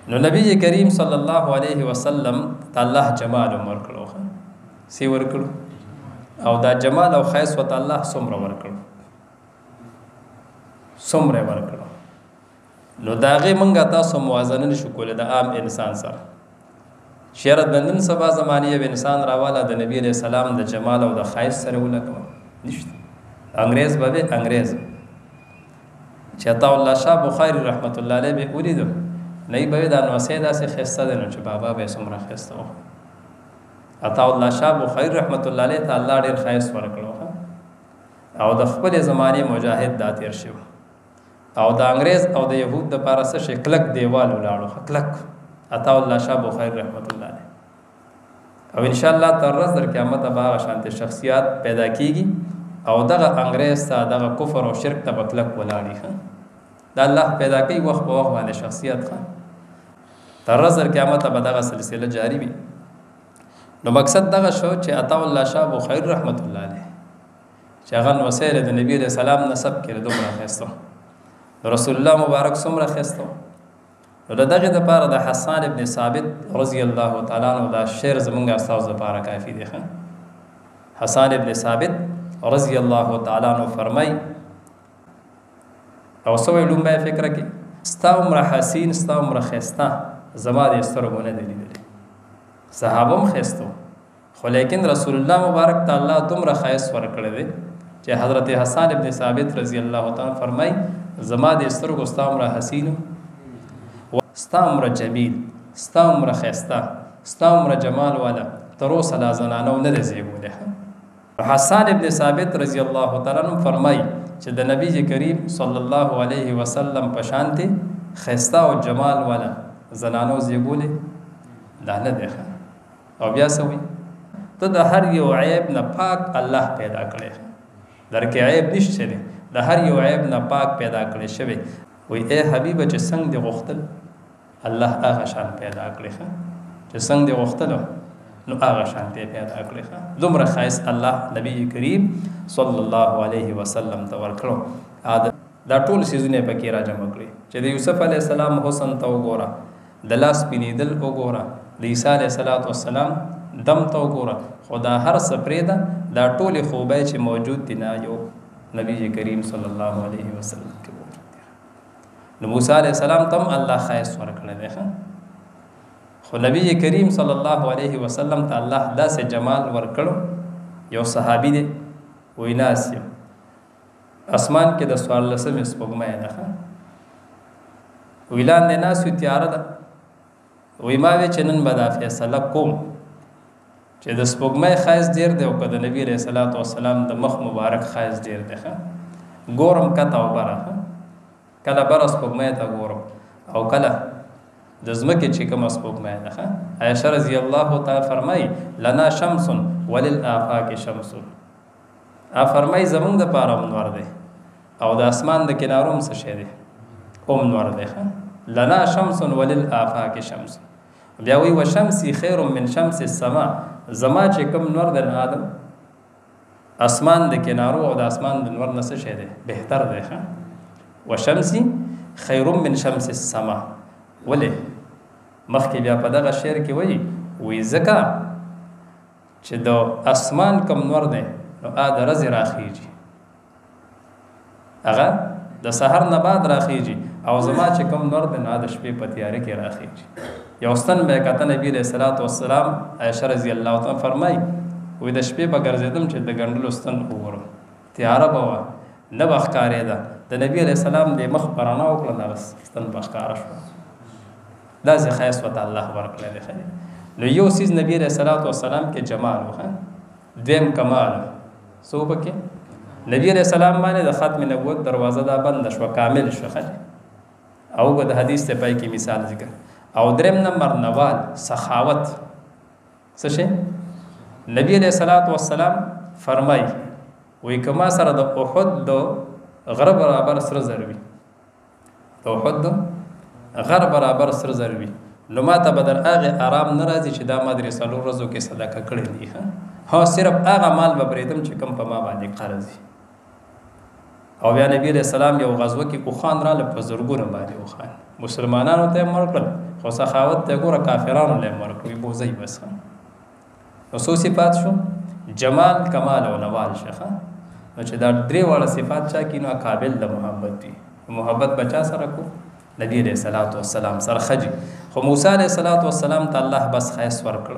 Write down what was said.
نو نبی کریم صلی الله علیه وسلم ته الله جمال ورکړو، سی ورکړو، او دا جمال او خیس وته الله څومره ورکړو، څومره ورکړو. نو د هغې مونږ تاسو موازنه نشو کولی د عام انسان سره. شیره د نن سبا زمانې یو انسان راواله د نبی علیه السلام د جمال او د ښایست سره ولګوه، نشته. انګرېز به وي، انګرېز چې عطا الله شاه بخاري رحمت الله علیه به ولیدو، نه به وي دا نوسې داسې ښایسته دی، نو چې بابا به یې څومره ښایسته و. عطا الله شاه بخاري رحمت الله علیه ته الله ډېر ښایست ورکړو او د خپلې زمانې مجاهد دا تېر شوی. او د انګرېز او د یهود دپاره څه شی کلک دیوال ولاړو، کلک عطا الله شاه بخاري رحمت الله علیه. او انشاءالله تر ورځ در قیامته به هغه شانتې شخصیات پیدا کیږي او دغه انګرېز ته دغه کفر او شرک ته به کلک ولاړي. ښه دا الله پیدا کوي وخت په وخت باندې شخصیت. ښه تر ورځ در قیامته به دغه سلسله جاري وي. نو مقصد دغه شو چې عطا الله شاه بخاري رحمت الله علیه چې هغه نوسیل د نبی علیه السلام نسب کې دومره ښایسته، رسول الله مبارک څومره ښایسته. نو د دغې دپاره د حسان ابن ثابت رضی الله تعالی عنه دا شعر زمونږ استازو دپاره کافي دی. ښه حسان ابن ثابت رضی الله تعالی عنه فرمایي، او څه وایي لومبی فکره کې، ستا عمره حسین، ستا عمره ښایسته زما د سترګو نه دی لیدلی. صحابه هم ښایسته، خو لیکن رسول الله مبارک ته الله دومره ښایست ورکړی دی چې حضرت حسان ابن ثابت رضی الله تعالی فرمایي، زما د سترګو ستا عمره حسین، ستا عمره جمیل، ستا عمره ښایسته، ستا عمره جمال والا تر اوسه لا زنانو نه دی زېږولی. حسان ابن ثابت رضی الله تعالی عنه فرمایي چې د نبی کریم صلی الله علیه وسلم په شانتې ښایسته او جمال والا زنانو زېږولی دا نه دی. ښه او بیا څه وایي، ته د هر یو عیب نه پاک الله پیدا کړی، درکې عیب نشته دی، د هر یو عیب نه پاک پیدا کړی شوی. وایي ای حبیبه چې څنګه دې غوښتل الله هغه شان پیدا کړی، ښه چې څنګه دې غوښتلو نو هغه شان ته پیدا کړی. ښه دومره ښایست الله نبی کریم صلی الله علیه وسلم ته ورکړو. دا ټول څیزونه یې پکې راجمع کړي چې د یوسف علیه السلام حسن ته وګوره، د لاس سپینېدل وګوره، د عیسی علیه السلام دم ته وګوره، خو دا هر څه پرېږده، دا ټولې خوبۍ چې موجود دي نه یو نبی کریم صلی الله علیه وسلم کې موجود دي. نو موسی علیه السلام ته هم الله ښایست ورکړی دی. ښه خو نبی کریم صلی الله علیه وسلم ته الله داسې جمال ورکړو. یو صحابي دی، وایي ناست یم، اسمان کې د 14مې سپوږمۍ ده. ښه وایي لاندې ناست یو، تیاره ده. وایي ما وی چې نن به دا فیصله کوم چې د سپوږمۍ ښایست ډېر دی او که د نبي علیه الصلاة والسلام د مخ مبارک ښایست ډېر دی. ښه ګورم کته او بره، ښه کله بره سپوږمۍ ته ګورم او کله د ځمکې چې کومه سپوږمۍ ده. ښه عایشه رضی الله تعالی فرمایي لنا شمس وللآفاق شمس، فرمایي زمونږ دپاره هم نور دی او د اسمان د کنارو هم څه شی دی، هم نور دی. ښه لنا شمس وللآفاق شمس، بیا وایي وشمسي خیر من شمس السما، زما چې کوم نور دی نه آدم اسمان د کنارو او د اسمان د نور نه څه شی دی، بهتر دی. ښه وشمسي خیر من شمس السما. ولې مخکې بیا په دغه شعر کې وایي، وایي ځکه چې د اسمان کوم نور دی نو د ورځې راخیږي، هغه د سحر نه بعد راخیږي، او زما چې کوم نور دی نو د شپې په تیاره کې راخیږي. یو ستن به یې کته نبي علیه الصلاة والسلام، عایشه رضی الله تعالی فرمایي وایي د شپې به ګرځېدم چې د ګنډلو ستن وګورم، تیاره به وه، نه به ښکارېده، د نبي علیه السلام د مخ په رڼا وکړه دغه ستن به ښکاره شوه. داسې ښایست ورته الله ورکړی دی. ښه نو یو څیز نبي علیه الصلاة والسلام کې جمال و، ښه دویم کمال و. څه و پکې؟ نبي علیه السلام باندې د ختم نبوت دروازه دا بنده شوه، کامل شوه. ښه او د حدیث ته پای کې مثال ذکر. او دریم نمبر نوال، سخاوت. څه شی؟ نبی علیه الصلاة والسلام فرمایي وایي که ما سره د احد د غره برابر سره زر وي، د احد د غر برابر سره زر وي، نو ما ته به در هغې ارام نه راځي چې دا ما 3-4 ورځو کې صدقه کړی دی. ښه ها صرف هغه مال به پرېږدم چې کوم په ما باندې قرض وي. او بیا نبی علیہ السلام یو غزوه کې اوښان راله په زرګونو باندې اوښان مسلمانانو ته یې ورکړل، خو سخاوت ته ګوره کافرانو له یې ورکړل، بوځئ بس. نو څو صفات شو؟ جمال، کمال او نوال شخه. نو چې دا درې واړه صفات چا کې نو قابل د محبت وي. محبت بچا سره کو؟ نبی علیہ الصلوۃ والسلام سره. خجی خو موسی علیہ الصلوۃ والسلام ته الله بس خیس ورکړ.